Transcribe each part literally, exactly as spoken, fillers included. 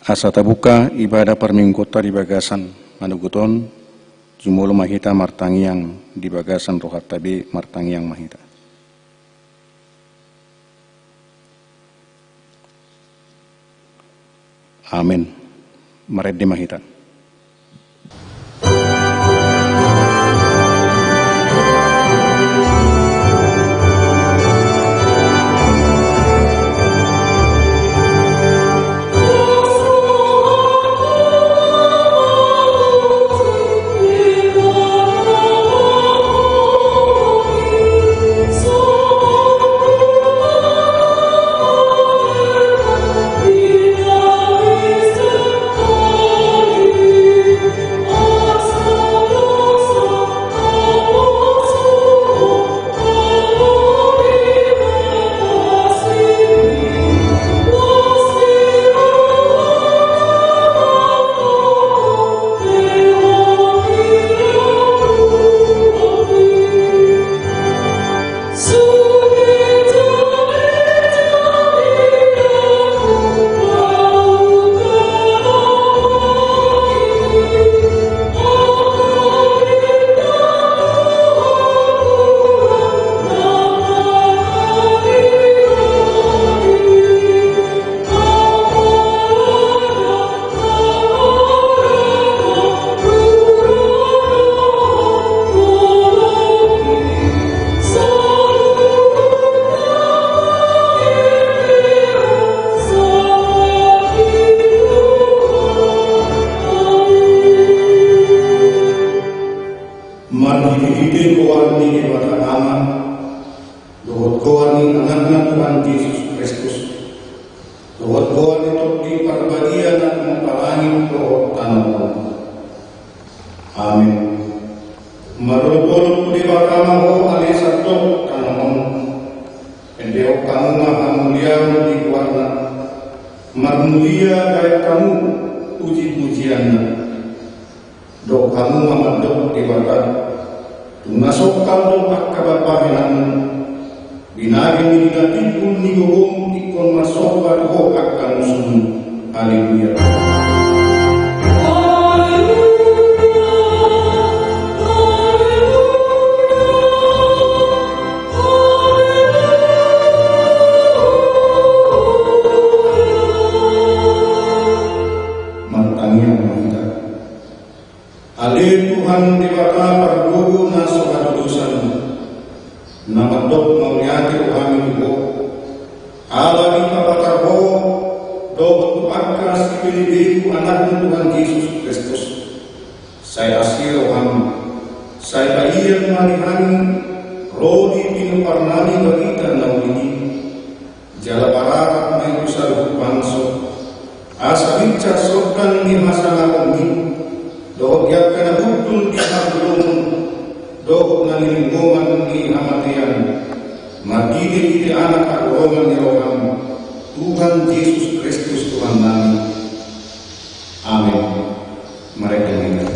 Asa tabuka ibadah parmingguonta di bagasan manogot on, jumolo ma hita martangiang di bagasan rohanta be, martangiang ma hita. Amen. Marende ma hita. Marhitehite goar ni Debata Ama, dohot goar ni Anakna Tuhan Jesus Kristus, dohot goar ni Tondi Parbadia na humompa langit dohot tano on. Amen. Marolopolop tu Debata ma ho ale sandok tano on. Endehon hamu ma hamuliaon di goarna. Marmulia bahen hamu pujipujianna. Dok hamu ma mandok Debata, tung na songkap do angka pambahenanmu, binage ni na timbul ni gogom ingkon marsomba tu ho angka musum. Haleluya. Martangiang ma hita. Ale Tuhan Debata pargogo na so hadodosan, na mandok mauliate do hami tu ho, ala dipapatar ho dohot tu angka sibelebegu Anakmu Tuhan Jesus Kristus. Sai asi roham, sai paihut ma di hami ro di pinomparnami barita na uli i. Jala pararap ma i tu saluhut bangso, asa binsar sordan ni hasangapon i, dohot di angka na hundul di hagolomon, dohot na linglinggongan ni hamatean, marhitehite Anak hagorongan ni roham, Tuhan Jesus Kristus Tuhannami. Amen. Marende ma hita.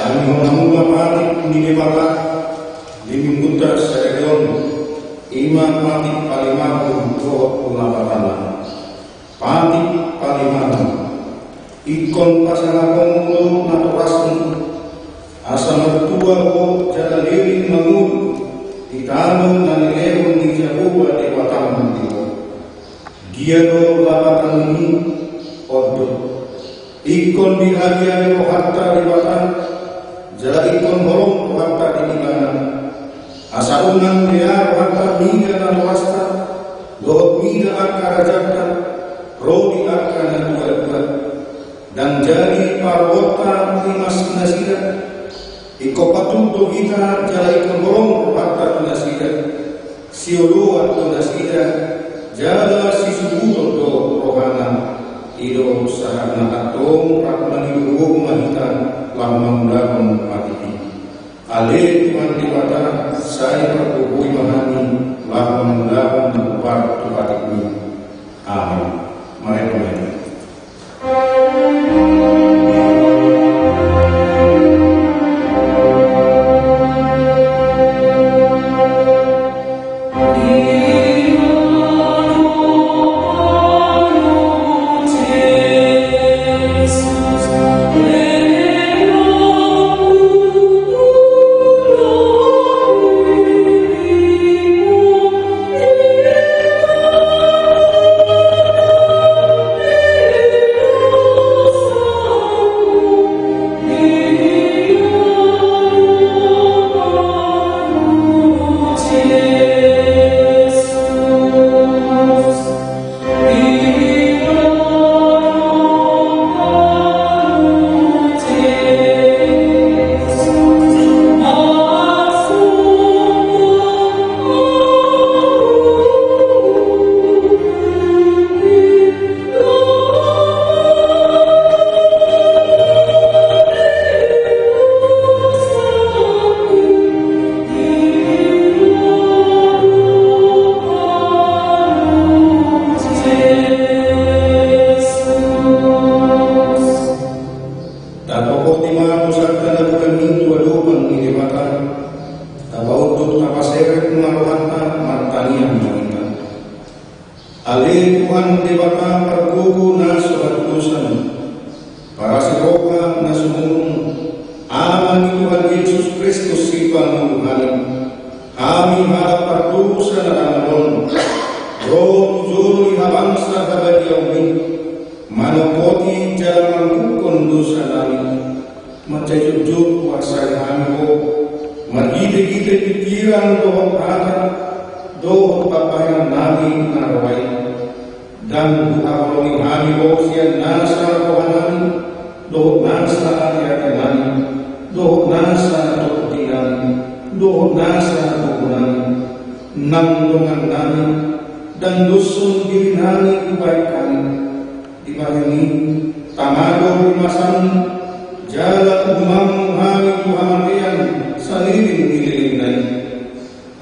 Tanihon hamu ma patik ni Debata di minggunta sadari on, i ma patik palimahon dohot lapatanna. Patik palimahon. Ingkon pasangapon do natorasmu, asa martua ho jala leleng mangolu di tano na nilehon ni Jahowa Debatam di ho. Ia rohanta Debata, jala ingkon holong rohanta di ibana. Asa unang hea rohanta mida na luasta, dohot mida angka rajanta, ro di angka na tuatua. Ndang jadi paruonta rimas nasida. Ingkon patut do hita jala ingkon holong rohanta tu nasida. Sioloan do nasida, jala sisuhuton do rohana. I do sahat na antong rap mangido ma hita laho mangulahon patik i. Ale Tuhan Debata, sai pargogoi ma hami laho mangulahon parpatik-patik-Mi. Amen. Mari, amen. Tapothot ma hosanta na bulan ni tua domang ni Debata. Tapaunduk tapaserep ma rohanta, martangiang ma hita. Ale Tuhan Debata pargogo na so hatudosan, parasi roha na sumurung, Ama ni Tuhan Jesus Kristus Sipangolu hami, hami halak pardosa na rangolon, ro tu jolo ni habangsa habadiaonMi, manopoti jala manghuthon dosanami. Manjojok-jojok huarsai hami Ho, margite-gite pikiran dohot hata, dohot pambahenannami na roa i. Ndang huhaholongi hami Ho sian nasa rohanami, dohot nasa ateatenami, dohot nasa toguinami, dohot nasa buhunami, nang dongannami, ndang doshon dirinami hubahen hami. Dibahen i, tama do rimasam, jala uhumanmu hami tu hamatean saleleng ni lelengna i.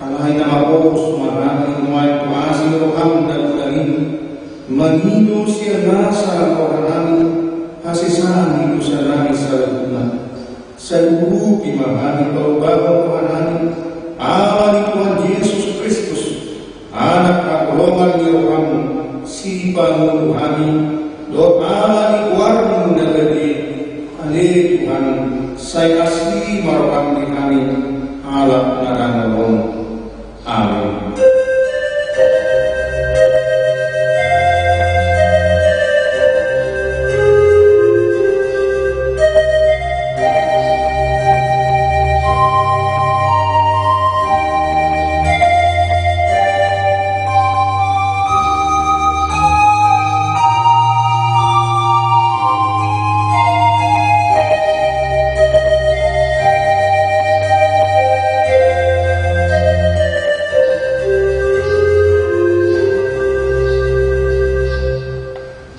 Alai na mapopos ma hami nuaeng tu asi ni roham na bulan i, mangido sian nasa rohanami hasesaan ni dosanami saluhutna. Sai urupi ma hami parubahon rohanami, ala ni Tuhan Jesus Kristus, Anak haholongan ni roham, Sipangolu hami, dohot ala ni goarmu na badia. Ale Tuhan, sai asi ma roham di hami halak na rangolon. Amen.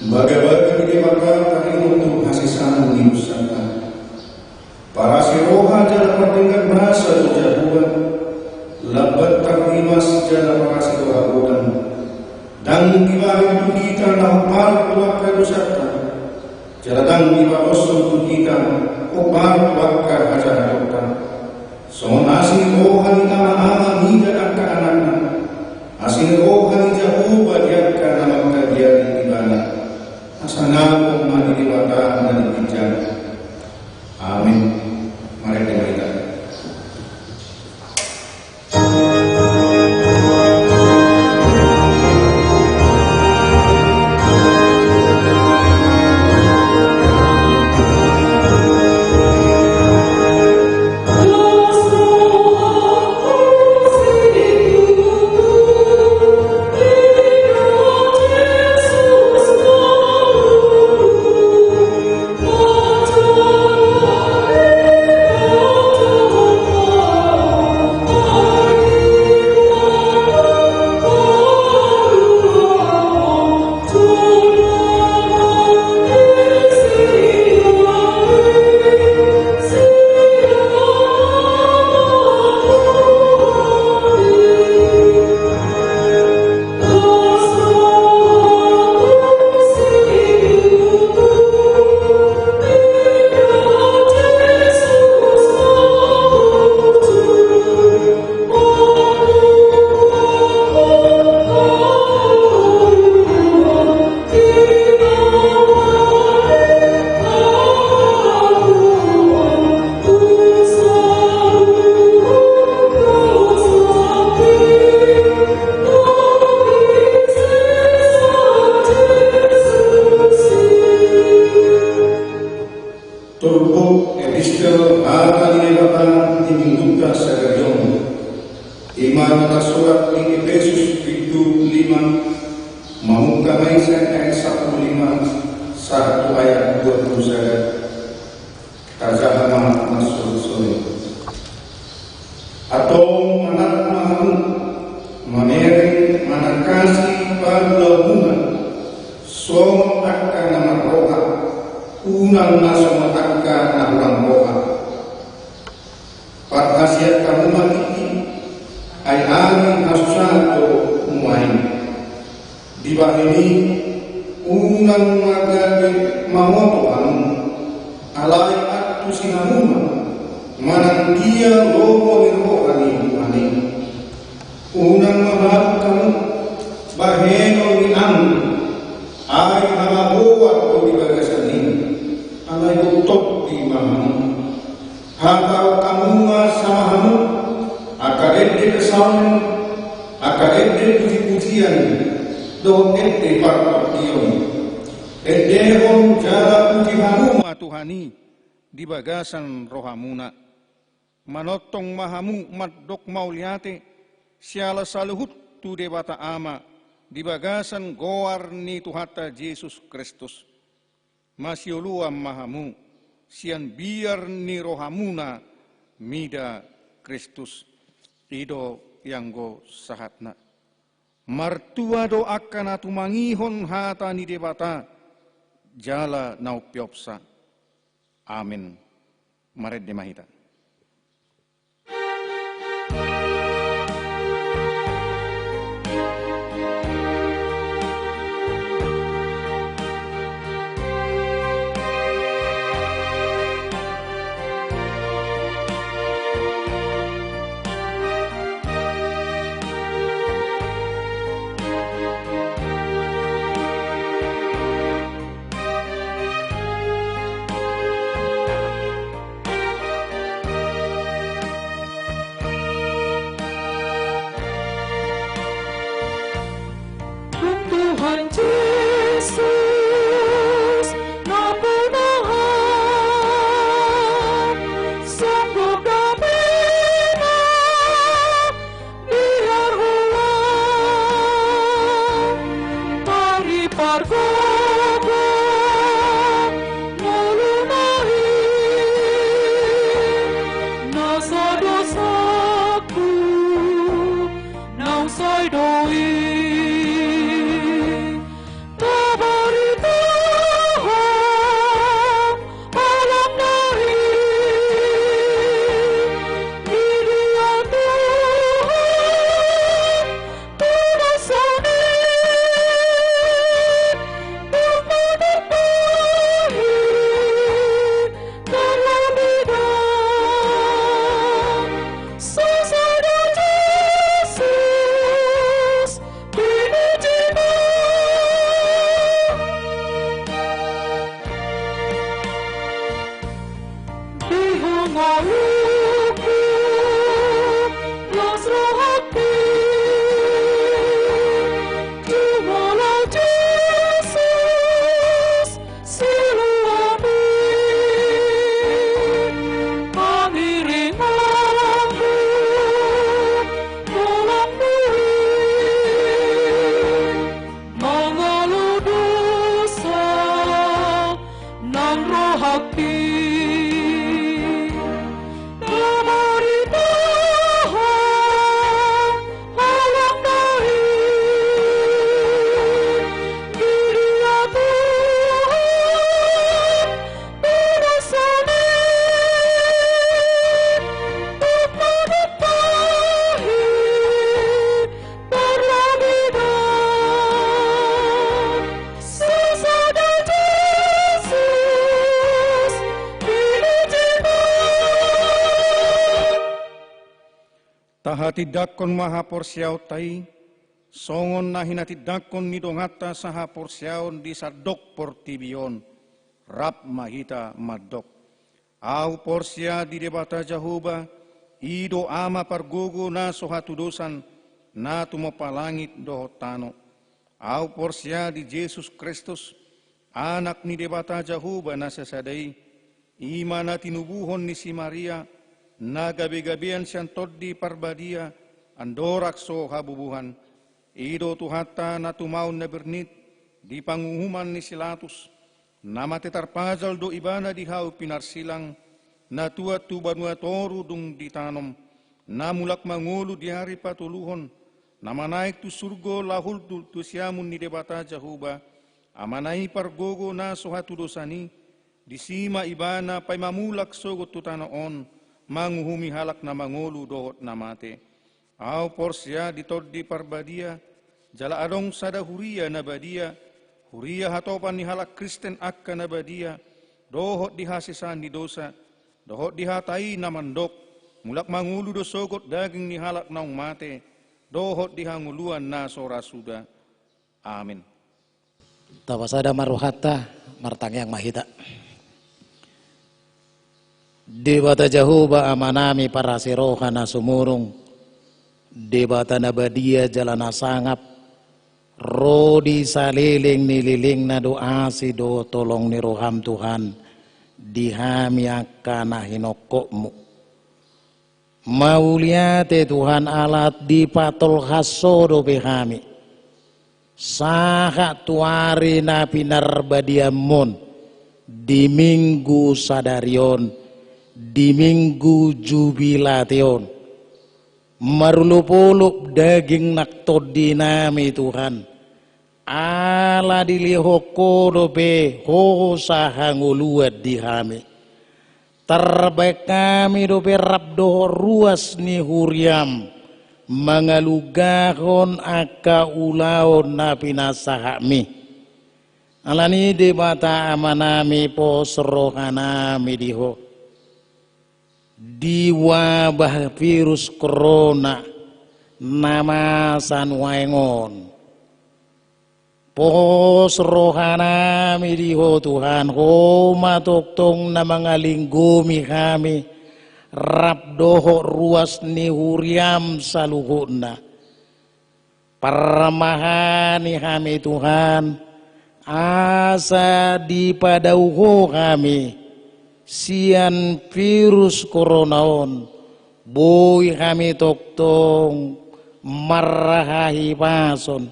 Bagabaga ni Debata taringot tu hasesaan ni dosanta. Parasi roha jala pardenggan basa do jahowa, lambat tarrimas jala parasi do hagodan. Ndang dibahen tu hita na hombar tu angka dosanta, jala ndang dipadoshon tu hita hombar tu angka hajahatonta. Songon asi ni roha ni ama-ama mida angka anakna, asi ni roha ni Jahowa di angka na mangkabiari Ibana. Hasangapon ma di Debata na di ginjang. Amen. Marende ma hita. Tubuh epistel hata ni Debata di minggunta sadari on. Ima na tarsurat di Epesus pitu lima, mamungka ma i sian ayat sampulu lima sahat tu ayat dua pulu sada. Tajaha ma na songon i. Antong manat ma hamu, mamereng manangkasi pangulaonmuna, songon angka na marroha, unang na songon angka na hurang roha. Parhasiat hamu ma tingki, ai ari hasusahan do nuaeng. Dibahen i, unang ma gabe mangoto hamu, alai antusi hamu ma, manang dia lomo ni roha ni Tuhan i. Unang ma malum hamu, bahenon ni anggur, ai hamagoan do di bagasan i, alai do tondi ma hamu. Hatahon hamu ma sama hamu, angka ende kesaon, angka ende pujipujian, dohot ende parpanghion. Endehon jala puji hamu ma Tuhan i di bagasan rohamuna. Manongtong ma hamu mandok mauliate siala saluhut tu Debata Ama di bagasan goar ni Tuhanta Jesus Kristus. Masioloan ma hamu sian biar ni rohamuna mida Kristus. I do ianggo sahatna. Martua do angka na tumangihon hata ni Debata jala na umpeopsa. Amen. Marende ma hita. Tuhan Jesus, na pinahan, sanggup damina, biar ulang paripargogo ngoluna i, na sadosaku naung sai do i. Tabarita ho alam nari, di dia Tuhan, tu basa ni tumanud bahi, terlebih dah sasada Jesus. Siluam i pangiringanmu dalam diri, mangalo dosa nang rohangki. Tabarita ho alam nari, di dia Tuhan, tu basa ni tumanud bahi, terlebih dah sasada Jesus, di dia Tuhan. Tahatindangkon ma haporseaonta i, songon na hinatindangkon ni donganta sahaporseaon di sandok portibi on. Rap ma hita mandok. Ahu porsea di Debata Jahowa, i do Ama pargogo na so hatudosan, na tumompa langit dohot tano. Ahu porsea di Jesus Kristus, Anak ni Debata Jahowa na sasada i, I ma na tinubuhon ni si Maria, na gabe-gabean sian Tondi Parbadia, andorang so habubuhan. I do Tuhanta na tumaon na bernit di panguhuman ni si Latus. Na mate tarpajal do Ibana di hau pinarsilang, na tuat tu banua toru dung ditanom, na mulak mangolu di ari patoluhon, na manaek tu surgo laho hundul tu siamun ni Debata Jahowa, Amana i pargogo na so hatudosan i. Disi ma Ibana paima mulak sogot tu tano on, manguhumi halak na mangolu dohot na mate. Ahu porsea di Tondi Parbadia, jala adong sada huria na badia, huria hatopan ni halak Kristen angka na badia, dohot di hasesaan ni dosa, dohot di hata i na mandok, mulak mangolu do sogot daging ni halak naung mate, dohot di hangoluan na so ra suda. Amin. Tapasada ma rohanta, martangiang ma hita. Debata Jahowa Amanami parasi roha na sumurung, Debata na badia jala na sangap, ro di saleleng ni lelengna do asi dohot holong ni roham Tuhan, di hami angka na hinokkopmu. Mauliate Tuhan ala dipatolhas Ho dope hami sahat tu ari na pinarbadiaonmon di Minggu sadari on, di Minggu Jubilate on. Marolopolop daging nang tondinami Tuhan, ala dilehon Ho dope hosa hangoluan di hami. Tarbaen hami dope rap dohot ruas ni huriam mangalugahon angka ulaon na pinasahatmi. Alani Debata Amanami, pos rohanami di Ho. Di wabah virus korona na masa nuaeng on, pos rohanami di Ho Tuhan, Ho ma tongtong na mangalinggomi hami rap dohot ruas ni huriam saluhutna. Parmahani hami Tuhan, asa dipadao Ho hami sian virus korona on, boi hami tongtong marhahipason,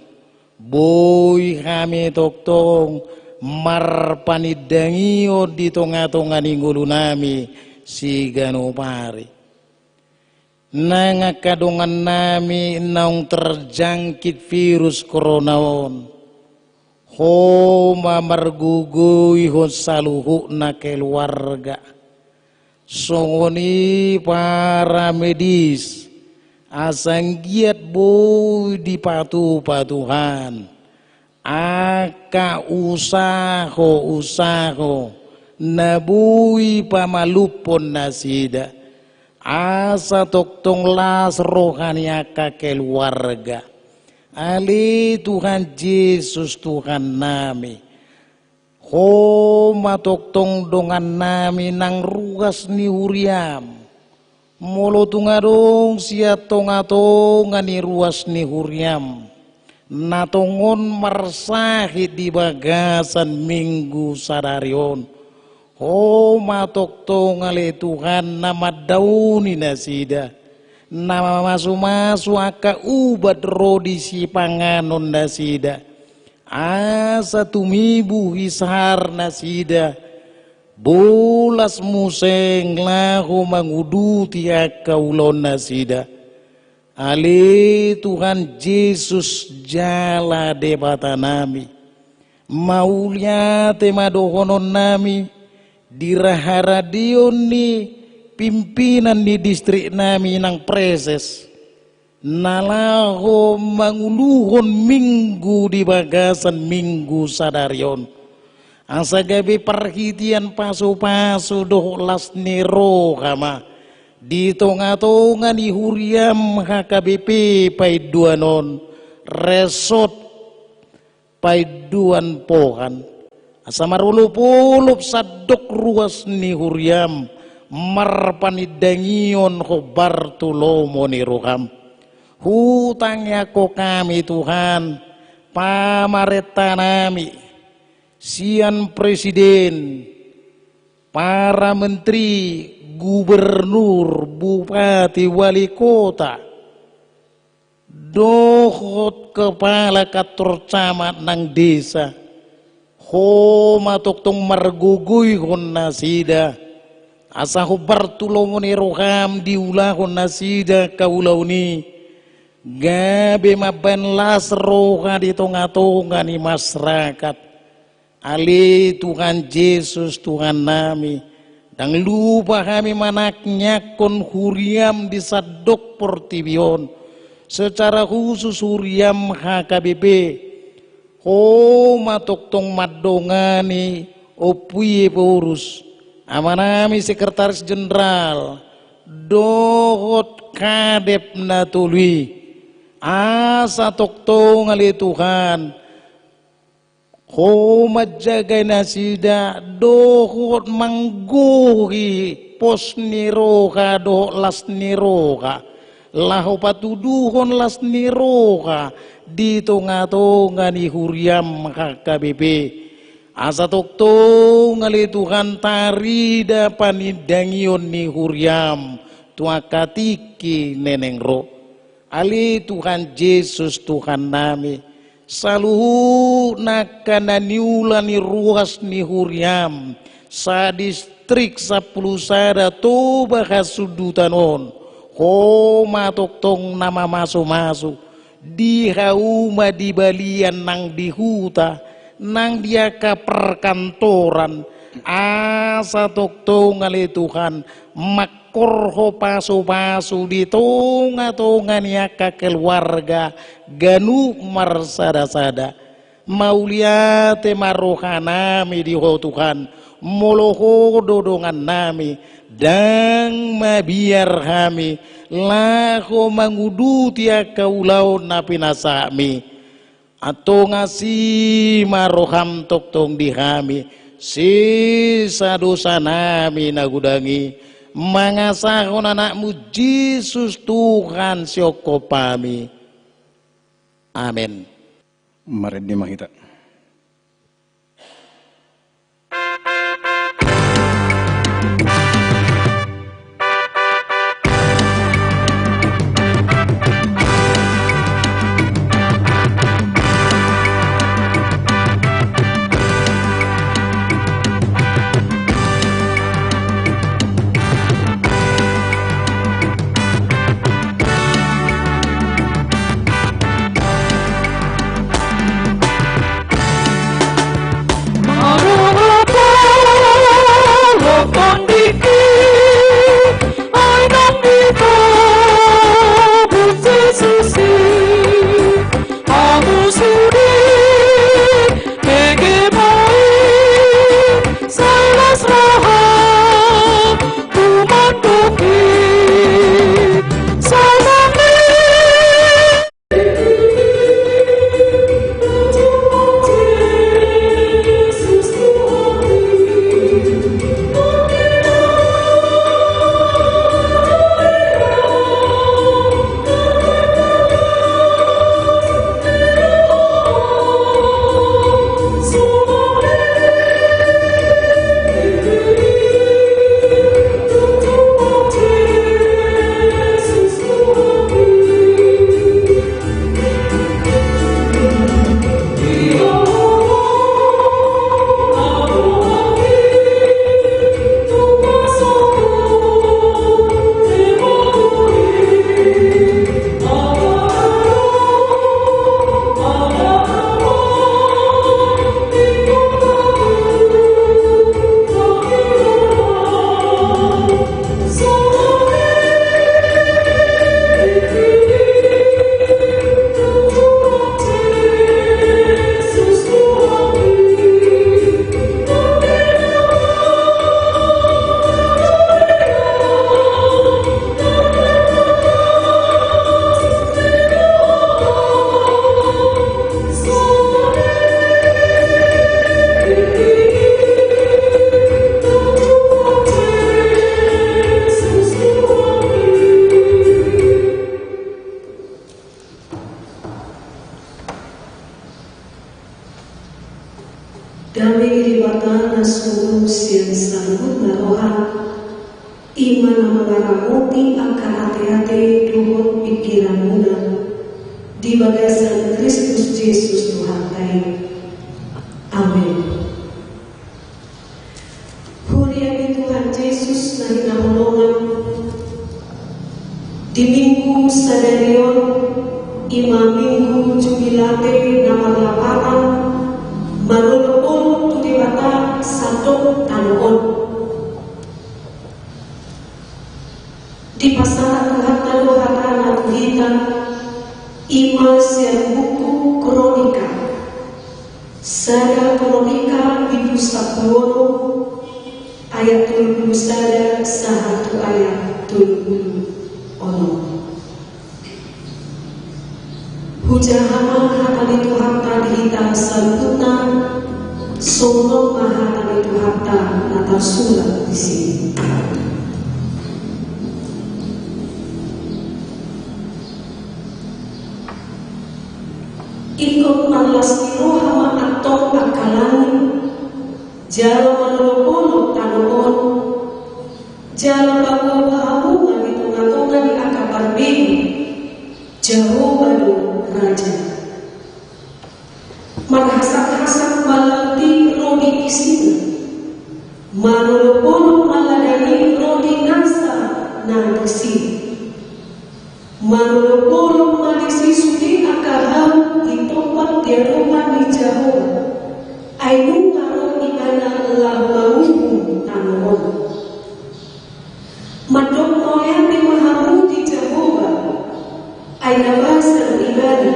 boi hami tongtong marpanindangion di tongatonga ni ngolunami siganup ari. Nang angka dongannami naung terjangkit virus korona on, Ho ma margogoihon saluhutna keluarga. Songon i para medis, asa anggiat boi dipatupa Tuhan angka usaho-usaho na boi pamalumhon nasida, asa tongtong las roha ni angka keluarga. Ale Tuhan Jesus, Tuhannami, Ho ma tongtong dongannami nang ruas ni huriam. Molo tung adong sian tongatonga ni ruas ni huriam na tongon marsahit di bagasan Minggu sadari on, Ho ma tongtong ale Tuhan na mandaoni nasida, na mamasumasu angka ubat ro di sipanganon nasida, asa tumibu hisar nasida, bolas muse laho manguduti angka ulaon nasida. Ale Tuhan Jesus jala Debatanami, mauliate ma dohononnami di raharadeon ni pimpinan ni distriknami nang preses, na laho manguluhon Minggu di bagasan Minggu sadari on. Asa gabe parhitean pasupasu dohot las ni roha ma di tongatonga ni huriam H K B P Painduan on, resort Painduan Pohan. Asa marolopolop sandok ruas ni huriam marpanindangion hombar tu lomo ni roham. Hutangiangkon hami Tuhan, pamarentanami, sian presiden, para menteri, gubernur, bupati, wali kota, dohot kepala kantor camat nang desa, Ho ma tongtong margogoihon nasida, asa hombar tu lomo ni roham diulahon nasida angka ulaon i, gabe mambahen las roha di tongatonga ni masyarakat. Ale Tuhan Jesus, Tuhannami, ndang lupa hami manangianghon huriam di sandok portibi on, secara khusus huriam H K B P. Ho ma tongtong mandongani Ompu i Ephorus, amanami sekretaris jenderal, dohot kadep na tolu i. Asa tongtong ale Tuhan, Ho manjagai nasida dohot manggohi pos ni roha dohot las ni roha, laho patuduhon las ni roha di tongatonga ni huriam H K B P. Asa tongtong ale Tuhan tarida panindangion ni huriam tu angka tingki naeng ro. Ale Tuhan Jesus, Tuhannami, saluhutna angka na niula ni ruas ni huriam, sadistrik sampulu sada Toba Hasundutan on, Ho ma tongtong na mamasumasu di hauma di balian nang di huta, nang di angka perkantoran, asa tongtong ale Tuhan, mangkorhon pasupasu di tongatonga ni angka keluarga ganup marsadasada. Mauliate ma rohanami di Ho Tuhan, molo Ho do dongannami, ndang mabiar hami laho manguduti angka ulaon na pinasahatmi. Antong asi ma roham tongtong di hami, sesa dosanami na godang i, mangasahon anakmu Jesus Tuhan sihomhom hami. Amen. Marende ma hita. I ma na mangaramoti angka ateate dohot pingkiranmuna di bagasan Kristus Jesus Tuhanta i. Amen. Huria ni Tuhan Jesus na hinaholongan, di Minggu sadari on, i ma Minggu Jubilate na marlapatan, marolopolop tu Debata sandok tano on. Dipasahat Tuhanta do hatana tu hita, i ma sian buku Kronika. Sada Kronika bindu sampulu onom, ayat tolu pulu sada sahat tu ayat tolu pulu onom. Hujaha ma hata ni Tuhanta di hita saluhutna. Songon on ma hata ni Tuhanta na tarsurat disi. Ingkon marlas ni roha ma antong angka langit, jala marolopolop tano on, jala paboaboa hamu ma di tongatonga ni angka parbegu, Jahowa do raja. Marhasakhasak ma laut i ro di isina, marolopolop ma ladan i ro di nasa na disi. Marolopolop ma disi sude angka hau di tompat di adopan ni Jahowa, ai nunga ro ibana laho manguhum tano on. Mandok mauliate ma hamu di Jahowa, ai na basa ibana,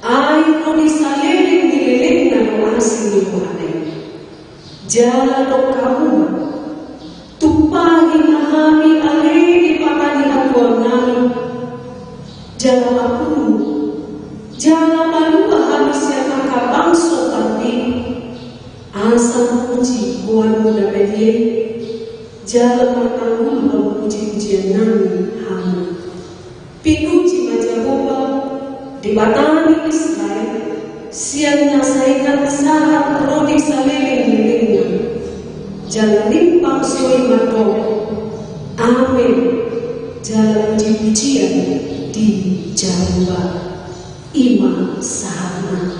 ai ro di saleleng ni lelengna do asi ni rohana i. Jala dok hamu ma, tumpahi ma hami ale Debata ni hatuaonnami. Jala papungu, jala palua hami sian angka bangso parbegu, asa mamuji goarmu na badia i, jala martanggul ma pujipujiannami hamu. Pinuji ma Jahowa, Debata ni Israel, sian na saingat sahat ro di saleleng ni lelengna. Jala rimpang soi mandok, amen. Jala pujipujian di Jahowa. I ma sahatna.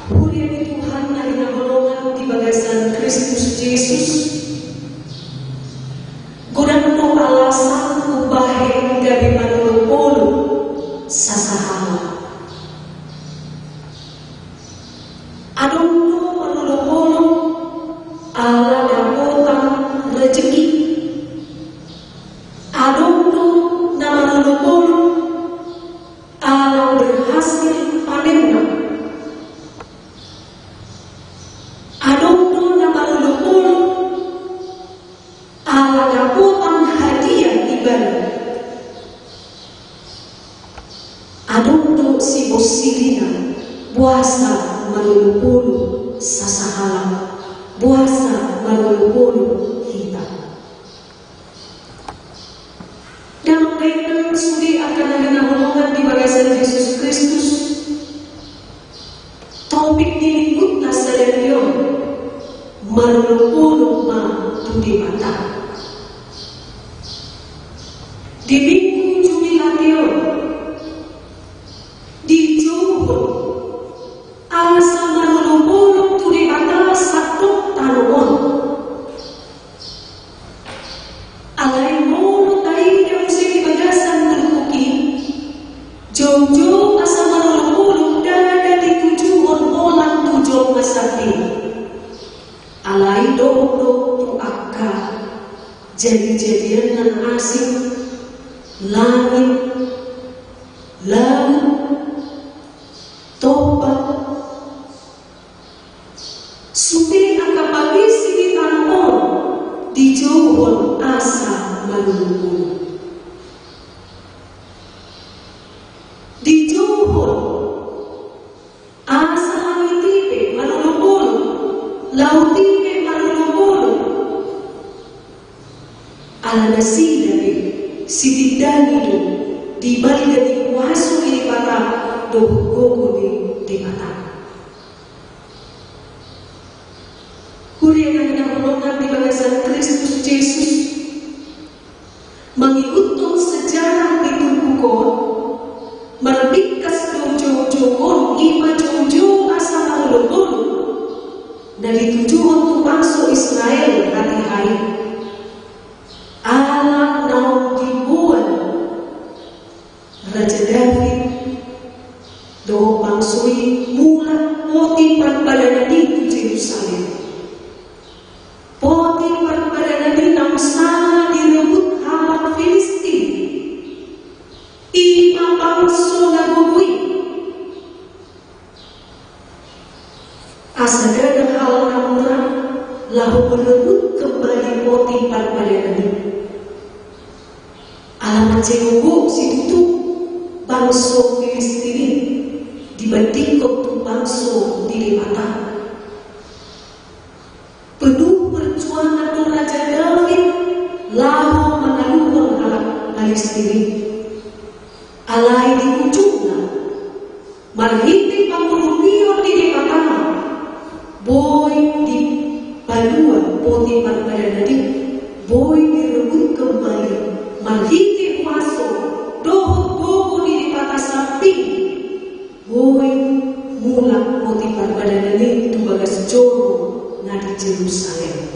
Huria ni Tuhan na hinaholongan di bagasan Kristus Jesus, godang do alasan umbahen gabe marolopolop sasahalak. Adong do marolopolop ala dapotan rejeki. Adong do na marolopolop ala berhasil panenna. Adong do na marolopolop ala dapotan hadiah ibana. Adong do sibonsirina, boasa marolopolop sasahalak, boasa marolopolop hita. Damang dainang sude angka na hinaholongan di bagasan Jesus Kristus. Topik ni minggunta sadari on, marolopolop ma tu Debata. Di Minggu Jubilate on, dijouhon asa marolopolop tu Debata sandok tano on. Alai molo taida muse di bagasan turpuk i, joujou asa marolopolop ndada ditujuhon holan tu jolma sandiri. Alai dohot do tu angka jadijadian na asing, langit, laut, tompa, sude angka pangisi ni tano on dijouhon asa marolopolop. Dijouhon asa langit i pe marolopolop, laut i pe marolopolop. Ala nasida pe sitindangi do di balga ni huaso ni Debata dohot gogo ni Debata. Huria na hinaholongan di bagasan Kristus Jesus, mangihuthon sejarah di turpuk on, marbingkas do joujou on, i ma joujou asa mangoloi na ditujuhon tu bangso Israel hatiha i. Ala naung diboan Raja Daud dohot bangso i mulak poti parbadanan i tu Jerusalem. Poti parbadanan i naung sala direbut halak Filistin. I ma bangso na gogo i. Asa ndada hal na mura laho merebut kembali poti parbadanan i. Ala mansai gogo situtu bangso Filistin i dibandingkon tu bangso ni Debata. Penuh perjuangan do Raja Daud laho mangaluhon halak Filistin i. Alai di ujungna, marhite pangurungion ni Debata, boi dipalua poti parbadanan i, boi direbut kembali, marhite huaso dohot gogo ni Debata sambing, boi mulak poti parbadanan i tu bagas joro na di Jerusalem.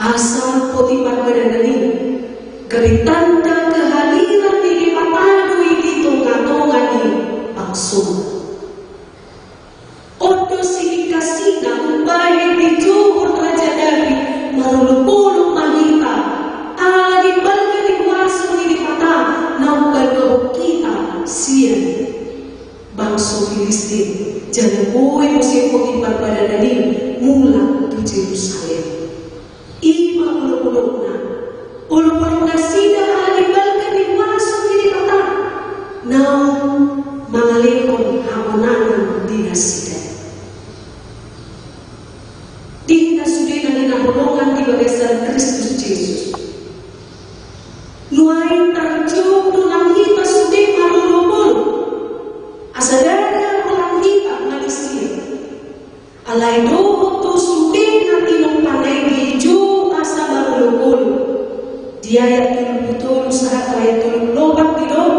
Asa poti parbadanan i gabe tanda kehadiran ni Debata do i di tongatonga ni bangsona. On do sihingkasina umbahen dijouhon Raja Daud, marolopolop ma hita ala ni balga ni huaso ni Debata na umbalgahon hita sian bangso Filistin, jala boi muse poti parbadanan i mulak tu Jerusalem. I ma olopolopna, olopolop nasida ala ni balga ni huaso ni Debata naung mangalehon hamonangan di nasida. Di hita sude na hinaholongan di bagasan Kristus Jesus, nuaeng tarjou do nang hita sude marolopolop, asa ndada holan hita manisia. Alai dohot do sude na tinompana i dijou asa marolopolop. Di ayat tolu pulu tolu sahat tu ayat tolu pulu opat didok,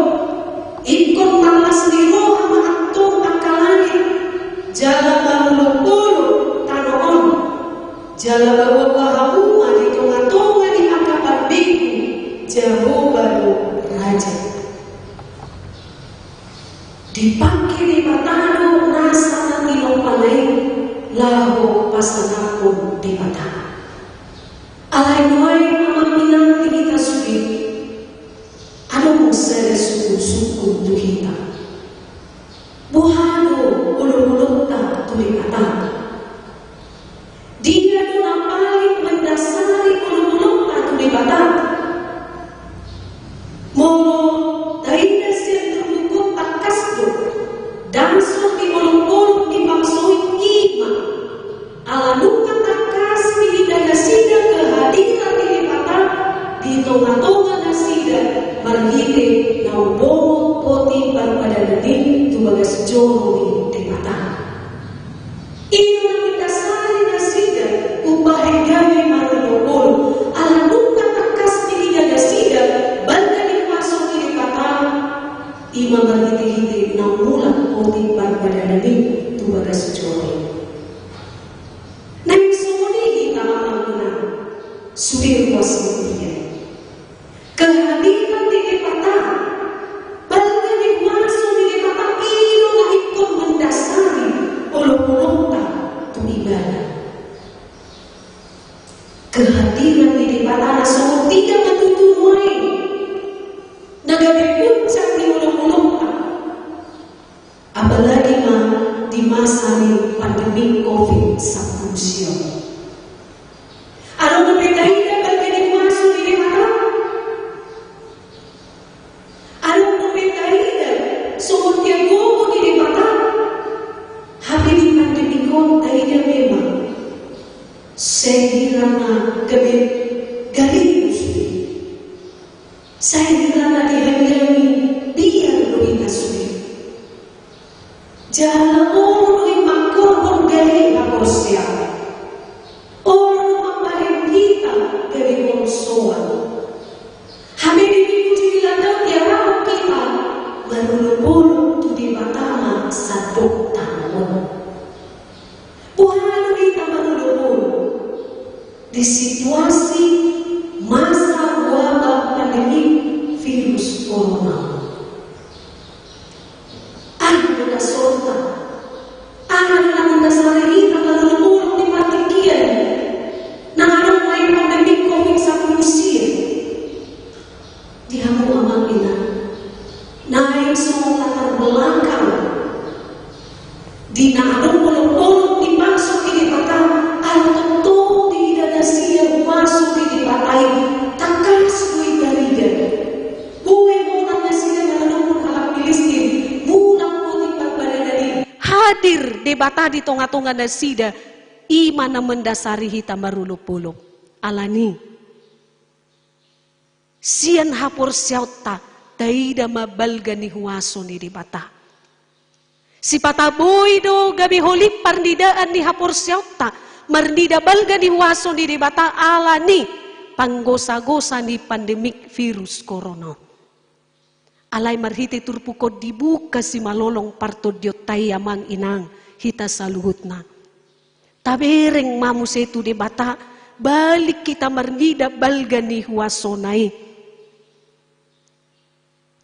ingkon tangkas ni roha ma antong angka langit, jala marolopolop tano on, jala bagoa hamu ma di tongatonga ni angka parbegu, Jahowa do raja. Dipangke Debata do nasa na tinompana i laho pasangaphon Debata. Alai nuaeng, amang inang, di hita sude, adong sada sungkunsungkun tu hita. Boha do olopolopta tu Debata? Dia do na paling mendasari olopolopta tu Debata? Molo taida sian turpuk on, tangkas do, dangson ni olopolop ni bangso i, i ma ala nunga tangkas dihita nasida kehadiran ni Debata di tongatonga nasida marhite naung bongot poti parbadanan i tu bagas joro ni Debata. I do na mendasari nasida umbahen gabe marolopolop, ala nunga tangkas dihita nasida balga ni huaso ni Debata, i ma marhitehite naung mulak poti parbadanan i tu bagas joro i. Naeng songon i hita, amang inang, sude ruas ni huria. Kehadiran ni Debata, balga ni huaso ni Debata, i do na ingkon mendasari olopolopta tu ibana. Kehadiran ni Debata na songon dia ma tutu nuaeng na gabe puncak ni olopolopta. Apalagi ma di masa ni pandemi covid sampulu sia on. Adong dope taida balga ni huaso ni Debata? Adong dope taida songon dia gogo ni Debata? Hape di pandemi on taida memang sai hira na gabe gale sude. Sai hira na dihadiangi biar do hita sude. Jala molo do i mangkorhon gale haporseaon, Di situasi masa wabah pandemi virus corona. Aha do dasonta? Aha na mendasari hita marolopolop di partingkian na adong na i pandemi covid sapuluh sia? Di hamu amang inang, naeng so latar belakang di na adong olopolop dipangso ni Debata, ala tongtong diida nasida huaso ni Debata i, tangkas do i tarida. Boi monang nasida manadingkon halak Pilistin, mulak do di parbadanan i. Hadir Debata di tongatonga nasida, i ma na mendasari hita marolopolop. Alani sian haporseaonta taida ma balga ni huaso ni Debata. Sipata boi do gabe holip parnidaan ni haporseaonta marnida balga ni huaso ni Debata alani panggosagosa ni pandemik virus corona. Alai marhite turpuk on dibuka simalolong partondionta i amang inang, hita saluhutna. Tabereng ma muse tu Debata, balik hita marnida balga ni huasona i.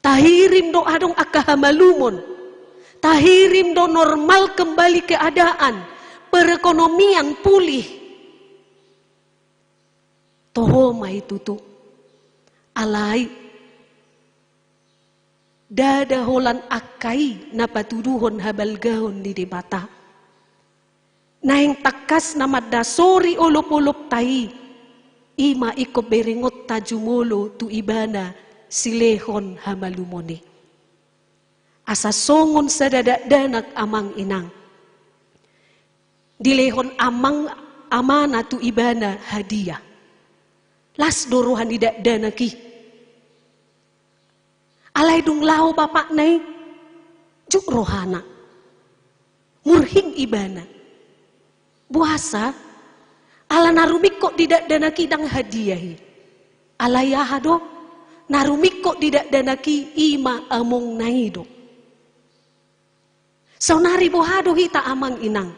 Tahirim do adong angka hamalumon. Tahirim do normal kembali keadaan, perekonomian pulih. Toho ma i tutu. Alai ndada holan angka i na patuduhon habalgaon ni Debata. Naeng tangkas na mandasori olopolopta i, i ma ingkon berengonta jumolo tu Ibana silehon hamalumon i. Asa songon sada dakdanak amang inang dilehon amang amana tu ibana hadiah. Las do roha ni dakdanak i. Alai dung laho bapakna i, juk rohana. Murhing ibana. Boasa? Ala na rumingkot di dakdanak i ndang hadiah i. Alai aha do? Na rumingkot di dakdanak i, i ma amongna i do. Saonari boha do hita amang inang?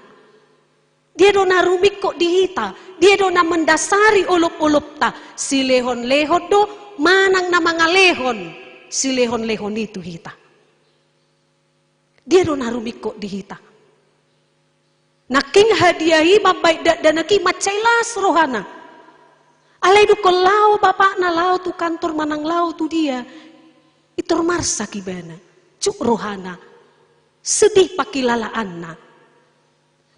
Dia do na rumingkot di hita? Dia do na mendasari olopolopta? Silehonlehon do manang na mangalehon silehonlehon i tu hita? Dia do na rumingkot di hita? Nangkin hadiah i mambahen dakdanak i mansai las rohana. Alai dungkon laho bapakna, laho tu kantor manang laho tu dia, i tor marsak ibana. Juk rohana. Sedih pangkilalaanna.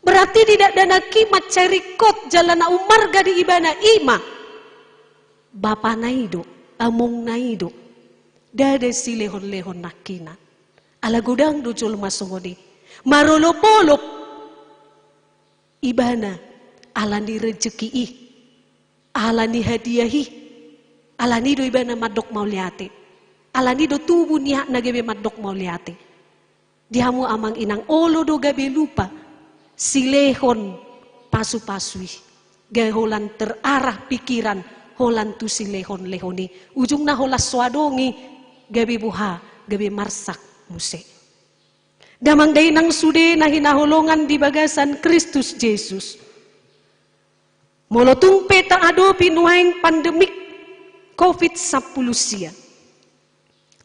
Berarti di dakdanak i mansai ringkot jala na ummarga di ibana i ma bapana i do, amongna i do. Ndada silehonlehon nangkinan. Ala godang do jolma songon i. Marolopolop ibana ala ni rejeki i, ala ni hadiah i. Alani do ibana mandok mauliate. Alani do tubu niatna gabe mandok mauliate. Di hamu amang inang, olo do gabe lupa silehon pasupasu i. Gabe holan terarah pikiran holan tu silehonlehon i. Ujungna holan so adong i, gabe boha, gabe marsak muse. Damang dainang sude na hinaholongan di bagasan Kristus Jesus. Molo tung pe taadopi nuaeng pandemik covid sampulu sia,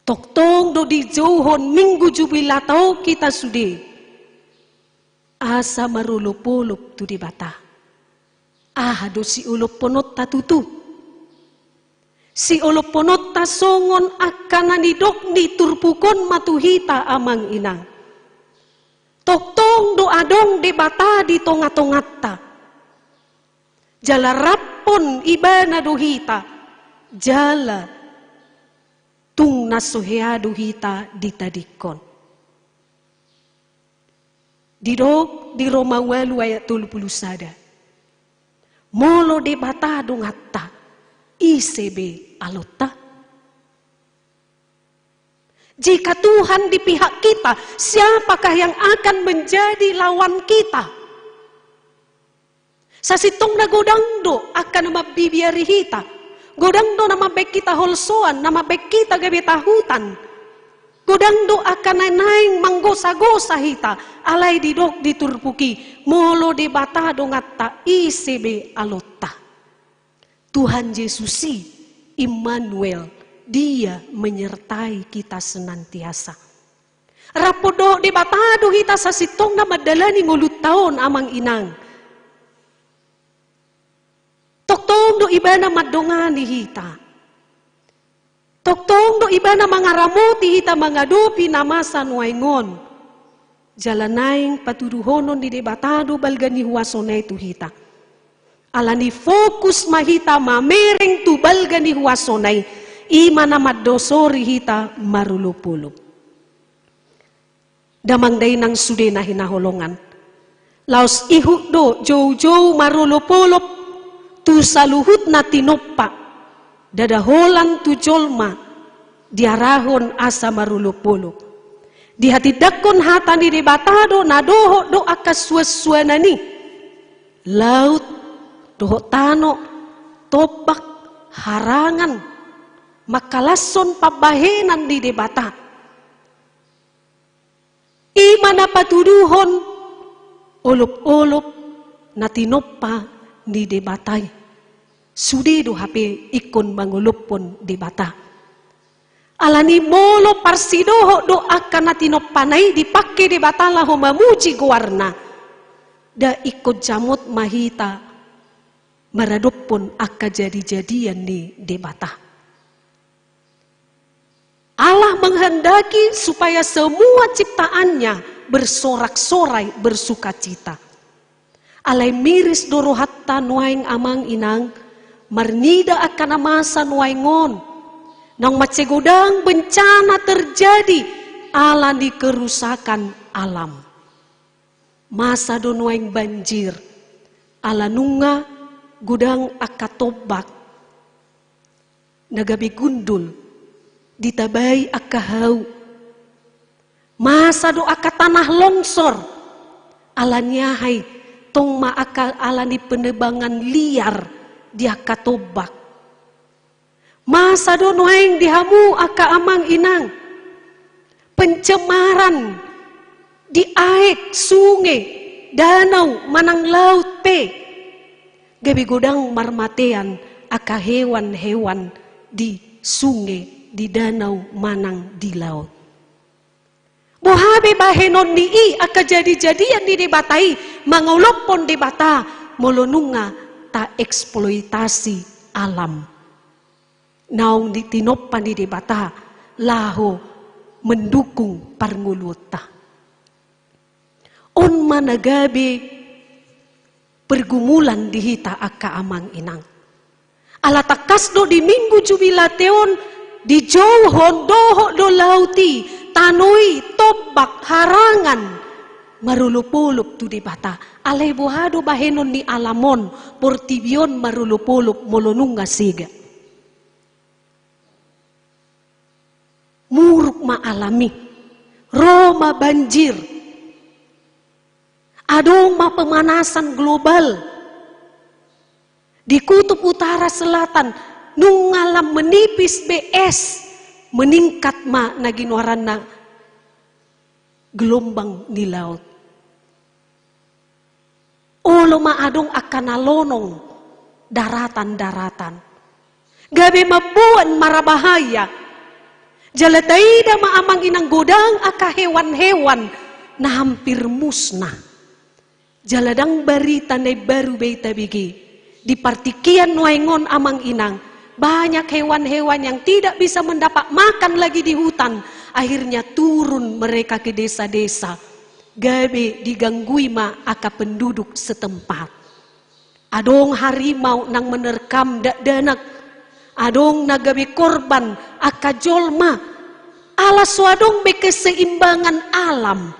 tongtong do dijouhon Minggu Jubilata on hita sude asa marolopolop tu Debata. Aha do sioloppononta tutu? Sioloppononta songon angka na nidok ni turpuk on ma tu hita amang inang. Tongtong do adong Debata di tongatonganta. Jala raphon ibana do hita, jala tung na so hea do hita ditadingkon. Didok di Roma ualu ayat tolu pulu sada. Molo Debata donganta, ise be alonta? Jika Tuhan di pihak kita, siapakah yang akan menjadi lawan kita? Sasintongna godang do angka na mambibiari hita. Godang do na mambahen hita holsoan, na mambahen hita gabe tahutan. Godang do angka na naeng manggosagosa hita, alai didok di turpuk i, molo Debata donganta, ise be alonta? Tuhan Yesus i Immanuel, Dia menyertai kita senantiasa. Rap dohot Debata do hita sasintongna mandalani ngolunta on, amang inang. Tongtong do Ibana mandongani hita. Tongtong do Ibana mangaramoti hita mangadopi na masa nuaeng on. Jala naeng patuduhonon ni Debata do balga ni huasona i tu hita. Alani fokus ma hita mamereng tu balga ni huasona i, i ma na mandosori hita marolopolop. Damang dainang sude na hinaholongan. Laos ihut do joujou marolopolop tu saluhutna tinompa, ndada holan tu jolma diarahon asa marolopolop. Dihatindangkon hata ni Debata do na dohot do angka suansuanan i. Laut, dohot tano, tombak, harangan, mangkalashon pambahenan ni Debata. I ma na patuduhon olopolop na tinompa ni Debata i. Sude do hape ingkon mangolophon Debata. Alani molo parsidohot do angka na tinompana i dipangke Debata laho mamuji goarna, nda ingkon jamot ma hita maradophon angka jadijadian ni Debata. Allah menghendaki supaya semua ciptaannya bersorak-sorai bersukacita. Alai miris do rohanta nuaeng amang inang, marnida angka na masa nuaeng on. Naung mansai godang bencana terjadi ala ni kerusakan alam. Masa do nuaeng banjir, ala nunga godang angka tombak na gabe gundul, ditabai angka hau. Masa do angka tanah longsor, ala ni aha i, tong ma angka ala ni penebangan liar di angka tombak. Masa do nuaeng di hamu angka amang inang, pencemaran di aek, sunge, danau manang laut pe. Gabe godang marmatean angka hewan-hewan di sunge, di danau manang di laut. Boha be bahenon ni i angka jadijadian ni Debata i mangolophon Debata molo nunga taeksploitasi alam naung di tinompa ni Debata laho mendukung parngoluonta. On ma na gabe pergumulan di hita angka amang inang. Ala tangkas do di Minggu Jubilate on dijouhon dohot do laut i, tano i, tombak, harangan marolopolop tu Debata. Alai boha do bahenon ni alam on, portibi on marolopolop molo nunga sega? Muruk ma alam i, ro ma banjir. Adong ma pemanasan global. Di kutub utara selatan, nunga lam menipis be es, meningkat ma na ginoaranna gelombang ni laut. Olo ma adong angka na lonong daratan-daratan. Gabe mamboan marabahaya. Jala taida ma amang inang godang angka hewan-hewan na hampir musnah. Jala ndang barita na imbaru be i tabege. Di partingkian nuaeng on amang inang, banyak hewan-hewan yang tidak bisa mendapat makan lagi di hutan, akhirnya turun mereka ke desa-desa. Gabe diganggui ma angka penduduk setempat. Adong harimau nang menerkam dakdanak. Adong na gabe korban angka jolma. Ala so adong be keseimbangan alam.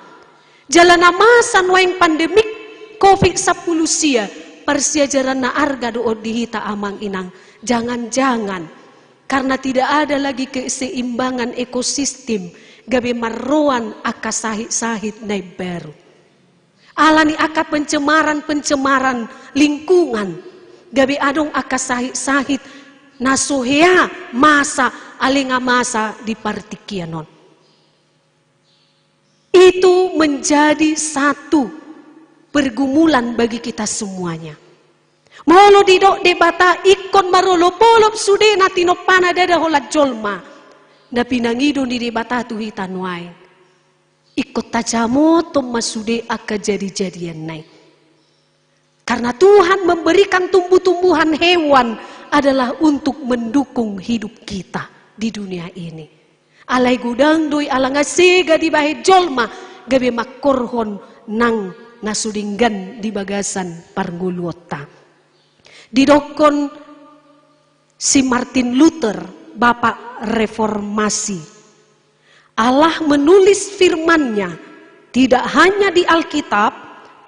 Jala na masa nuaeng pandemik covid sampulu sia, parsiajaran na arga do on di hita amang inang. Jangan-jangan karena tidak ada lagi keseimbangan ekosistem, gabe marroan angka sahit-sahit na imbaru. Ala ni angka pencemaran-pencemaran lingkungan, gabe adong angka sahit-sahit na so hea masa, ale nga masa di partingkian on. Itu menjadi satu pergumulan bagi kita semuanya. Molo didok Debata ingkon marolopolop sude na tinompana ndada holan jolma, na pinangido ni Debata tu hita nuaeng, ingkon tajamothon ma sude angka jadijadianna i. Karena Tuhan memberikan tumbuh-tumbuhan hewan adalah untuk mendukung hidup kita di dunia ini. Alai godang do i ala nga sega dibahen jolma gabe mangkorhon nang na so denggan di bagasan parngoluonta. Didokkon si Martin Luther, Bapak Reformasi, Allah menulis firman-Nya tidak hanya di Alkitab,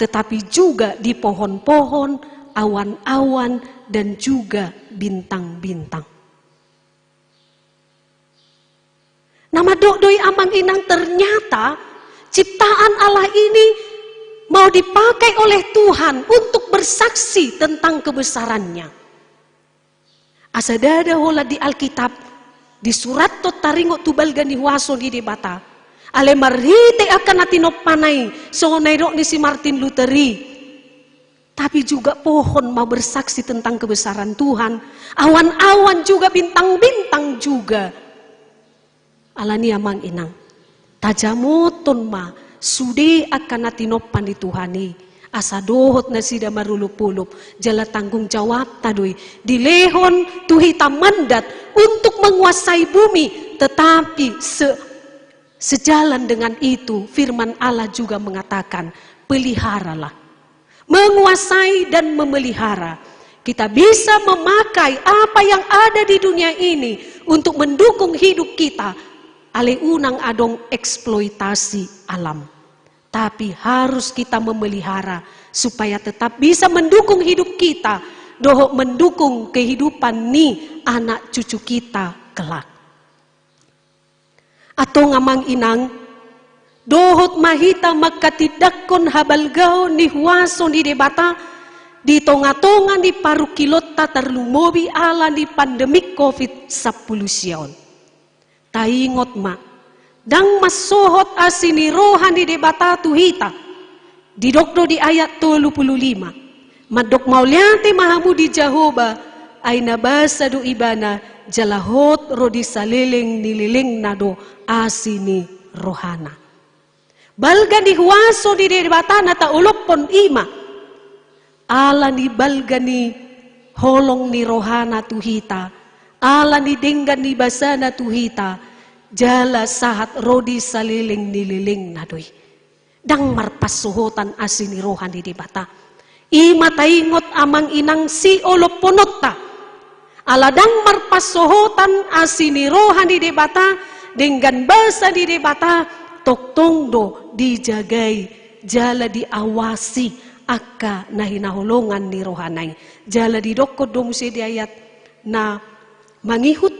tetapi juga di pohon-pohon, awan-awan, dan juga bintang-bintang. Na mandok do i amang inang, ternyata ciptaan Allah ini mau dipakai oleh Tuhan untuk bersaksi tentang kebesaran-Nya. Asa ndada holan di Alkitab disurathon taringot tu balga ni huaso ni Debata. Alai marhite angka na tinompana i, songon na nidok ni si Martin Luther i. Tapi juga pohon mau bersaksi tentang kebesaran Tuhan. Awan-awan juga, bintang-bintang juga. Alani amang inang, tajamothon ma sude angka na tinompa ni Tuhan i, asa dohot nasida marolopolop, jala tanggung jawabta do i dilehon tu hita mandat untuk menguasai bumi, tetapi se-, sejalan dengan itu, firman Allah juga mengatakan, peliharalah. Menguasai dan memelihara. Kita bisa memakai apa yang ada di dunia ini untuk mendukung hidup kita. Alai unang adong eksploitasi alam. Tapi harus kita memelihara supaya tetap bisa mendukung hidup kita, dohot mendukung kehidupan ni anak cucu kita kelak. Antong amang inang, dohot ma hita manghatindanghon habalgaon ni huaso ni Debata di tonga-tonga ni parungkilonta, tarlumobi ala ni pandemi covid sampulu sia on. Taingot ma, ndang mansohot asi ni roha ni Debata tu hita. Didok do di ayat tolu pulu lima, mandok mauliate ma hamu di Jahowa, ai na basa do Ibana, jala hot ro di saleleng ni lelengna do asi ni rohana. Balga ni huaso ni Debata na taolophon i ma. Ala ni balga ni holong ni rohana tu hita, ala ni denggan ni basana tu hita, jala sahat ro di saleleng ni lelengna do i. Ndang marpansohotan asi ni roha ni Debata. I ma taingot amang inang siolophononta. Ala ndang marpansohotan asi ni roha ni Debata, denggan basa ni Debata, tongtong do dijagai, jala diawasi angka na hinaholongan ni rohana i. Jala didokkon do muse di ayat na mangihut,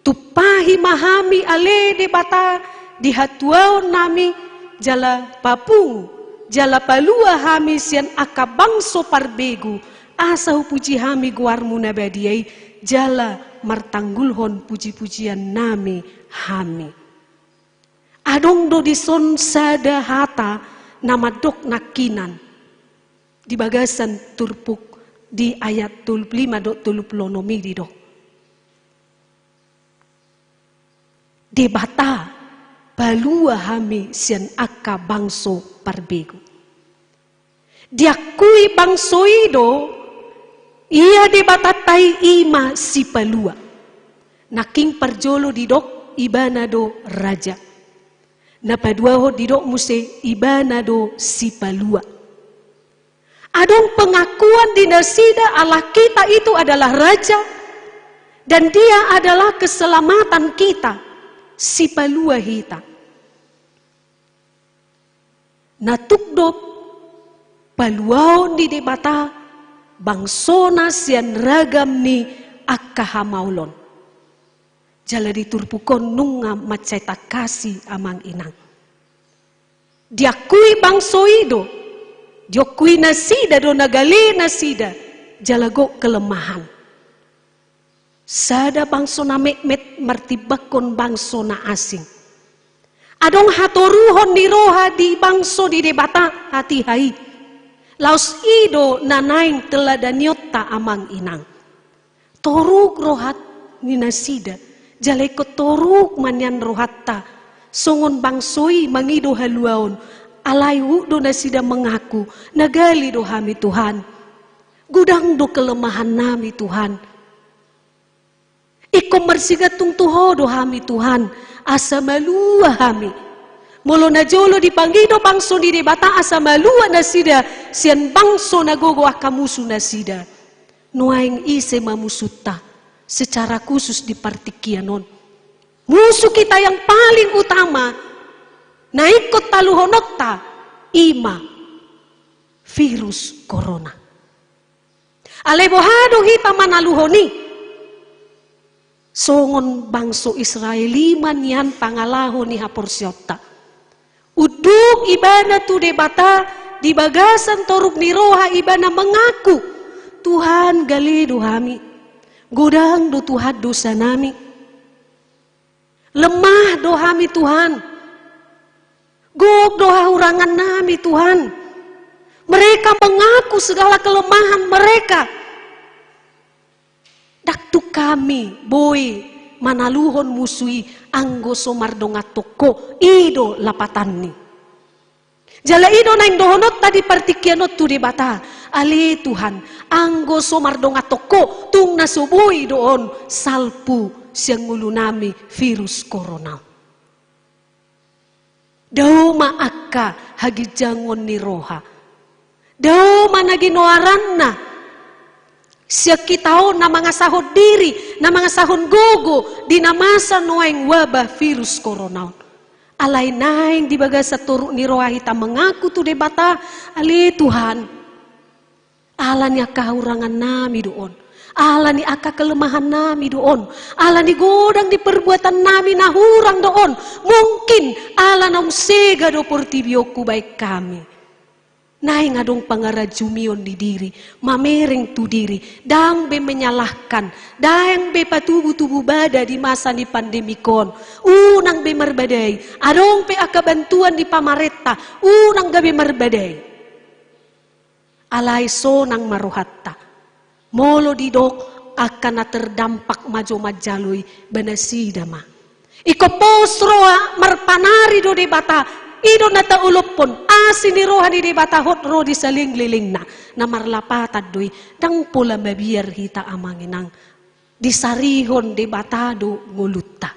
tumpahi ma hami ale Debata di hatuaonnami, jala papungu, jala palua hami sian angka bangso parbegu, asa hupuji hami goarmu na badia i, jala martanggulhon puji-pujiannami hami. Adong do dison sada hata na mandok nangkinan di bagasan turpuk di ayat tolu pulu lima dohot tolu pulu onom i didok, Debata, palua hami sian angka bangso parbegu. Diakui bangso i do, ia Debatanta i, i ma sipalua. Nangkin parjolo didok Ibana do raja. Na paduahon didok muse Ibana do sipalua. Adong pengakuan di nasida Allah kita itu adalah raja, dan Dia adalah keselamatan kita, sipalua hita. Na tuk do paluaon ni Debata bangsona sian ragam ni angka hamaolon. Jala di turpuk on nunga mansai tangkas i amang inang. Diakui bangso i do, diakui nasida do na gale nasida, jala gok kelemahan. Sada bangso na metmet martimbangkon bangso na asing. Adong hatoruhon ni roha di bangso ni Debata hatiha i. Laos i do na naeng teladanionta amang inang. Toruk roha ni nasida, jala ingkon toruk ma nian rohanta, songon bangso i mangido haluaon, alai huhut do nasida mangaku, na gale do hami Tuhan. Godang do kelemahannami Tuhan. Ingkon marsigantung tu Ho do hami Tuhan, asa malua hami. Molo najolo dipangido bangso ni Debata asa malua nasida sian bangso na gogo angka musu nasida. Nuaeng ise ma musunta, secara khusus di partingkian on. Musuh kita yang paling utama, na ingkon taluhononta, i ma virus corona. Alai boha do hita manaluhon i? Songon bangso Israel i ma nian pangalaho ni haporseaonta. Unduk ibana tu Debata di bagasan toruk ni roha ibana mangaku, Tuhan, gale do hami. Godang do Tuhan dosanami. Lemah do hami Tuhan. Gok do hahurangannami Tuhan. Mereka mengaku segala kelemahan mereka. Ndang tung hami boi manaluhon musu i anggo so mardongan tongko, i do lapatanni. Jala i do naeng dohononta di partingkian on tu Debata, ale Tuhan, anggo so mardongan tongko, tung na so boi do on salpu sian ngolunami virus corona. Dao ma angka haginjangon ni roha. Dao ma na ginoaranna sian hita on na mangasahon diri, na mangasahon gogo di na masa nuaeng wabah virus corona on. Alai naeng di bagasan toruk ni roha hita mangaku tu Debata, ale Tuhan, ala ni angka hahurangannami do on. Ala ni angka kelemahannami do on. Ala ni godang ni perbuatannami na hurang do on. Mungkin ala naung sega do portibi on hubaen hami. Naeng adong pangarajumion ni diri, mamereng tu diri, ndang be menyalahkan, ndang be patubu-tubu bada di masa ni pandemi on. Unang be marbadai, adong pe angka bantuan ni pamarenta, unang gabe marbadai. Alai sonang ma rohanta. Molo didok angka na terdampak ma jo manjalo i, ba nasida ma. Ingkon pos roha marpanari do Debata, i do na taolophon, asi ni roha ni Debata hot ro di salelenglelengna, na marlapatan do i, ndang pola mabiar hita amang inang. Disarihon Debata do ngolunta.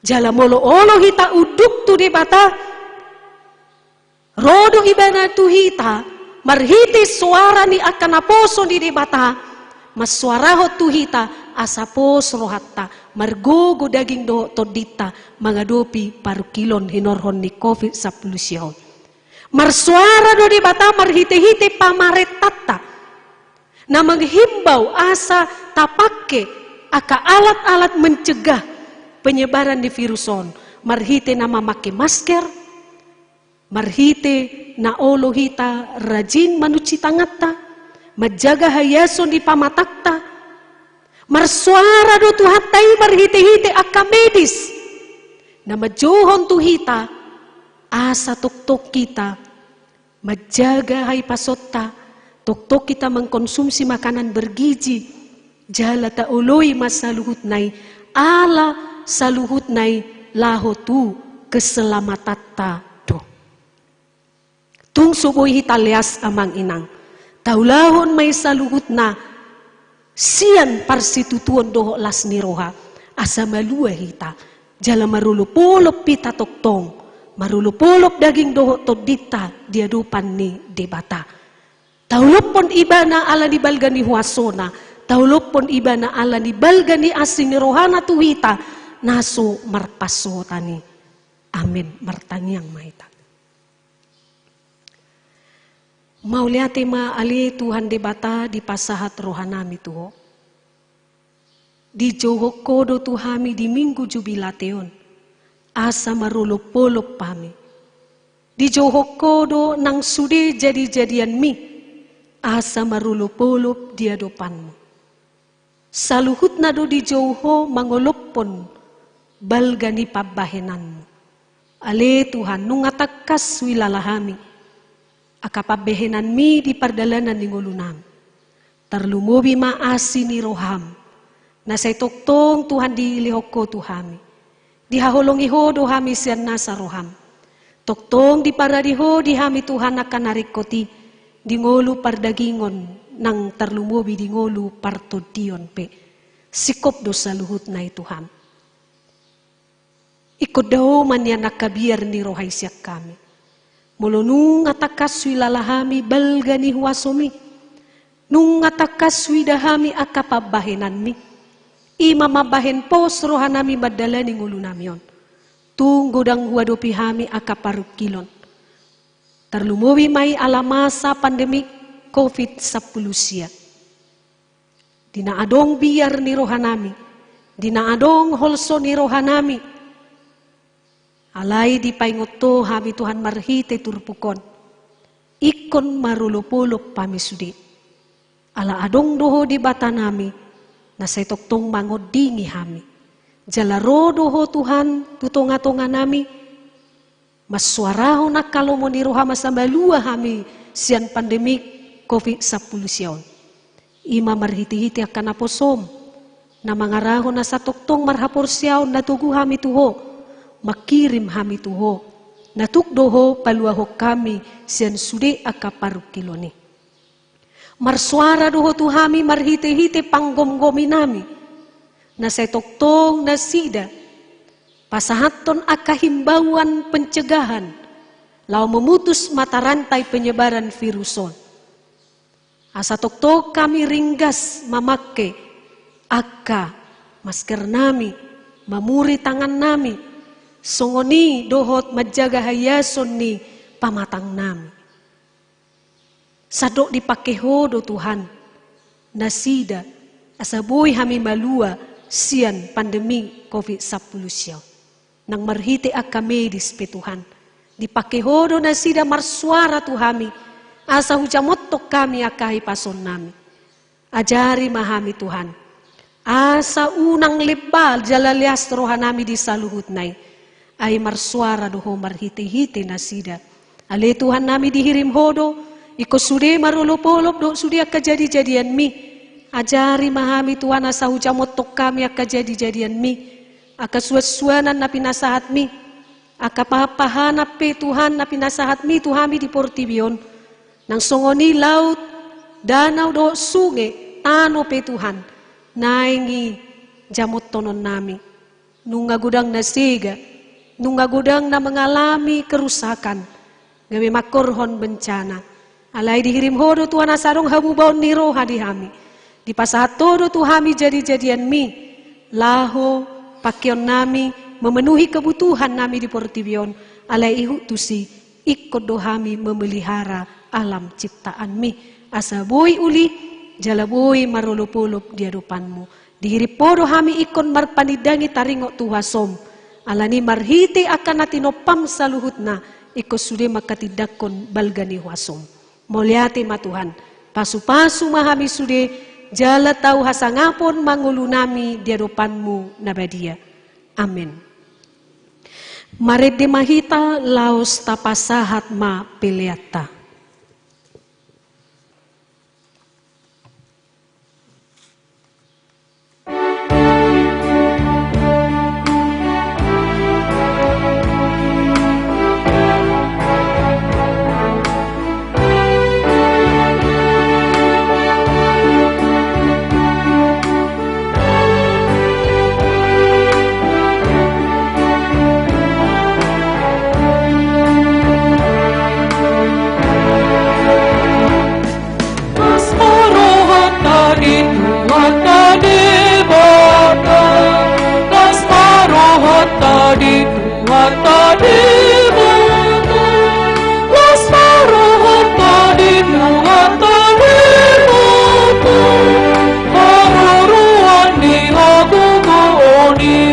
Jala molo olo hita unduk tu Debata, ro do Ibana tu hita, marhite soara ni angka naposo ni Debata, mansoarahon tu hita, asa pos rohanta, margogo daging dohot tondinta, mangadopi parungkilon hinorhon ni covid sampulu sia on. Marsoara do Debata marhite-hite pamarentanta, na menghimbau asa tapake angka alat-alat mencegah penyebaran ni virus on, marhite na mamake masker, marhite na olo hita rajin manunsi tanganta, manjaga haiason ni pamatangta. Marsoara do Tuhanta i marhite-hite angka medis, na manjouhon tu hita, asa tongtong hita manjaga haipasotta, tongtong hita mengkonsumsi makanan bergizi, jala taoloi ma saluhutna i, ala saluhutna i laho tu keselamatanta do. Tung so boi hita leas amang inang, taulahon ma i saluhutna, sian parsitutuon dohot las ni roha, asa malua hita, jala marolopolop hita tongtong, marolopolop daging dohot tondinta di adopan ni Debata. Taolophon Ibana ala ni balga ni huasona, taolophon Ibana ala ni balga ni asi ni rohana tu hita, na so marpansohotan i. Amen. Martangiang ma hita. Mauliate ma ale Tuhan Debata dipasahat rohanami tu Ho. Dijouhon Ho do tu hami di Minggu Jubilate on, asa marolopolop hami. Dijouhon Ho do nang sude jadi-jadianmi, asa marolopolop di adopanmu. Saluhutna do dijou Ho mangolophon balga ni pambahenanmu. Ale Tuhan, nunga tangkas huilala hami. angka pambahenanmi di pardalanan ni ngolunami. Tarlumobi ma asi ni roham, na sai tongtong Tuhan dilehon Ho tu hami. Dihaholongi Ho do hami sian nasa roham. Tongtong diparade Ho di hami Tuhan angka na ringkot i, di ngolu pardagingon nang tarlumobi di ngolu partondion pe. Singkop do saluhutna i Tuhan. Ingkon dao ma nian angka biar ni roha i sian hami. Molo nunga tangkas huilala hami balga ni huasomi, nunga tangkas huida hami angka pambahenanmi, i ma mambahen pos rohanami mandalani ngolunami on. Tung godang huadopi hami angka parungkilon. Tarlumobi ma i ala masa pandemi covid sampulu sia. Di na adong biar ni rohanami, di na adong holso ni rohanami. Alai dipaingot Ho hami Tuhan marhite turpuk on, ingkon marolopolop hami sude. Ala adong do Ho Debatanami, na sai tongtong mangondingi hami. Jala ro do Ho Tuhan tu tongatonganami, mansuarahon angka lomo ni roha asa malua hami sian pandemi covid sampulu sia on. I ma marhitehite angka naposom, na mangarahon asa tongtong marhaporseaon na togu hami tu Ho, mangkirim hami tu Ho, na tuk do Ho paluahon hami sian sude angka parungkilon i. Marsuara do Ho tu hami marhitehite panggomgominami, na sai tongtong nasida pasahathon angka himbauan pencegahan, laho memutus mata rantai penyebaran virus on. Asa tongtong hami ringgas mamangke angka maskernami, mamuri tangannami, songon i dohot manjaga haiason ni pamatangnami. Sandok dipangke Ho do Tuhan nasida, asa boi hami malua sian pandemi covid sampulu sia on. Nang marhite angka medis pe Tuhan, dipangke Ho do nasida marsuara tu hami, asa hujamothon hami angka hipasonnami. Ajari ma hami Tuhan, asa unang lemba jala leas rohanami di saluhutna i. Ai marsuara do Ho marhitehite nasida. Ale Tuhannami, dihirim Ho do, ingkon sude marolopolop dohot sude angka jadijadianmi. Ajari ma hami Tuhan asa hujamothon hami angka jadijadianmi, angka suansuanan na pinasahatmi, angka pahanpahanan pe Tuhan na pinasahatmi tu hami di portibi on. Nang songon i laut, danau dohot sunge, tano pe Tuhan, naeng i jamothononnami. Nunga godang na sega, nunga godang na mengalami kerusakan, gabe mangkorhon bencana. Alai dihirim Ho do Tuhan asa adong hamubaon ni roha di hami. Dipasahat Ho do tu hami jadijadianmi, laho pangkeonnami memenuhi kebutuhannami di portibi on, alai ihut tusi ingkon do hami memelihara alam ciptaanmi, asa boi uli, jala boi marolopolop di adopanmu. Dihirim Ho do hami ingkon marpanindangi taringot tu huasom, alani marhite angka na tinompam saluhutna, ingkon sude mangkatindangkon balga ni huasom. Mauliate ma Tuhan, pasupasu ma hami sude, jala tau hasangapon ma ngolunami di adopanmu na badia. Amen. Marende ma hita laos tapasahat ma peleanta. Las ma rohanta di Tuhanta Debata, las ma rohanta di Tuhanta Debata, las ma rohanta di Tuhanta Debata, haroroan ni hagogoon i.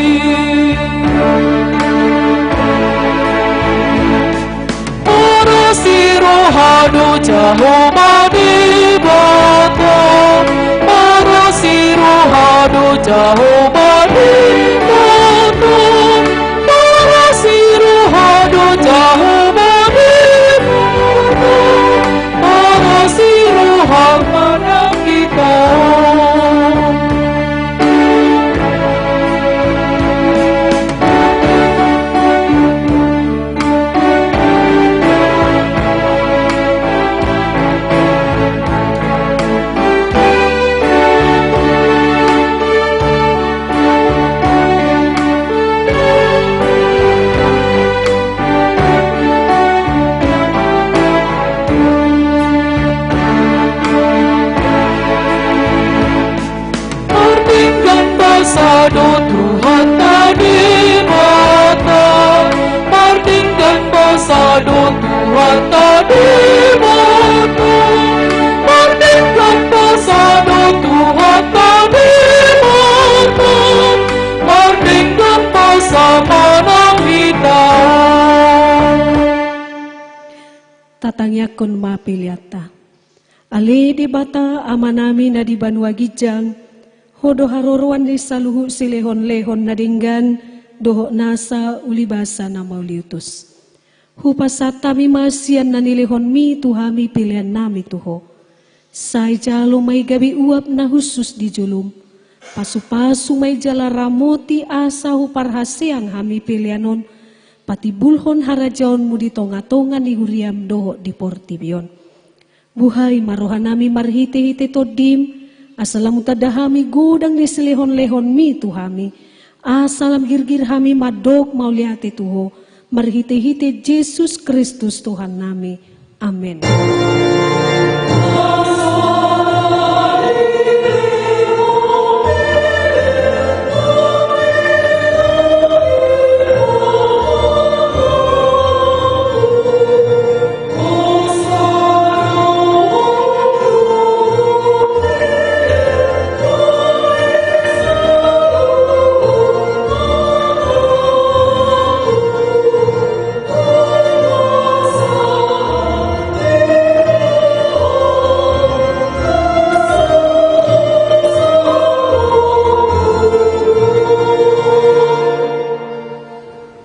Marasi roha do Jahowa Debata, marasi roha do Jahowa Debata, marasi roha do Jahowa Debata, Basa do Tuhanta Debata, mardenggan basa do Tuhanta Debata, mardenggan basa do Tuhanta Debata, mardenggan basa ma nang hita. Tatangiangkon ma peleanta. Ale Debata Amanami na di banua ginjang, Ho do haroroan ni saluhut silehonlehon na denggan dohot nasa ulibasa na mauliutus. Hupasahat hami ma sian na nilehonMi tu hami peleannami tu Ho. Sai jalo ma i gabe uap na hushus di jolom. Pasupasu ma i jala ramoti asa huparhaseang hami pelean on, patimbulhon harajaonMu di tongatonga ni huriaM dohot di portibi on. Buhai ma rohanami marhitehite TondiM, asa lam hutanda hami godang ni silehonlehonMi tu hami, asa lam girgir hami mandok mauliate tu Ho, marhitehite Jesus Kristus Tuhannami. Amen.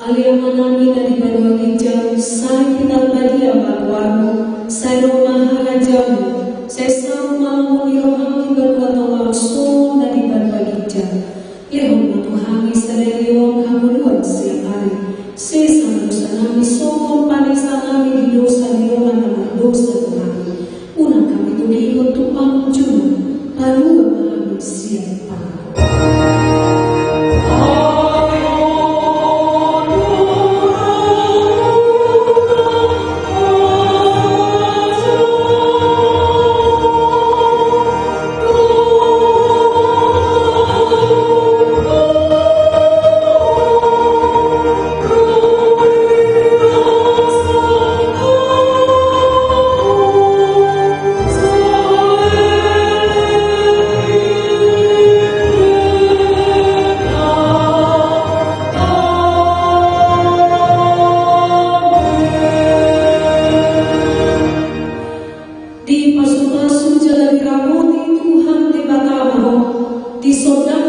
Ale Amanami na di banua ginjang, sai pinarbadia ma goarMu, sai ro ma harajaonMu, sai saut ma lomo ni rohaM di banua tonga on songon na di banua ginjang. Lehon ma tu hami sadari on hangoluan siapari. Sesa ma dosanami songon panesanami di dosa ni dongan na mardosa tu hami. Unang hami togihon tu pangunjunan, palua ma hami sian pangago. Dipasupasu jala diramoti Tuhan Debata ma ho, disondang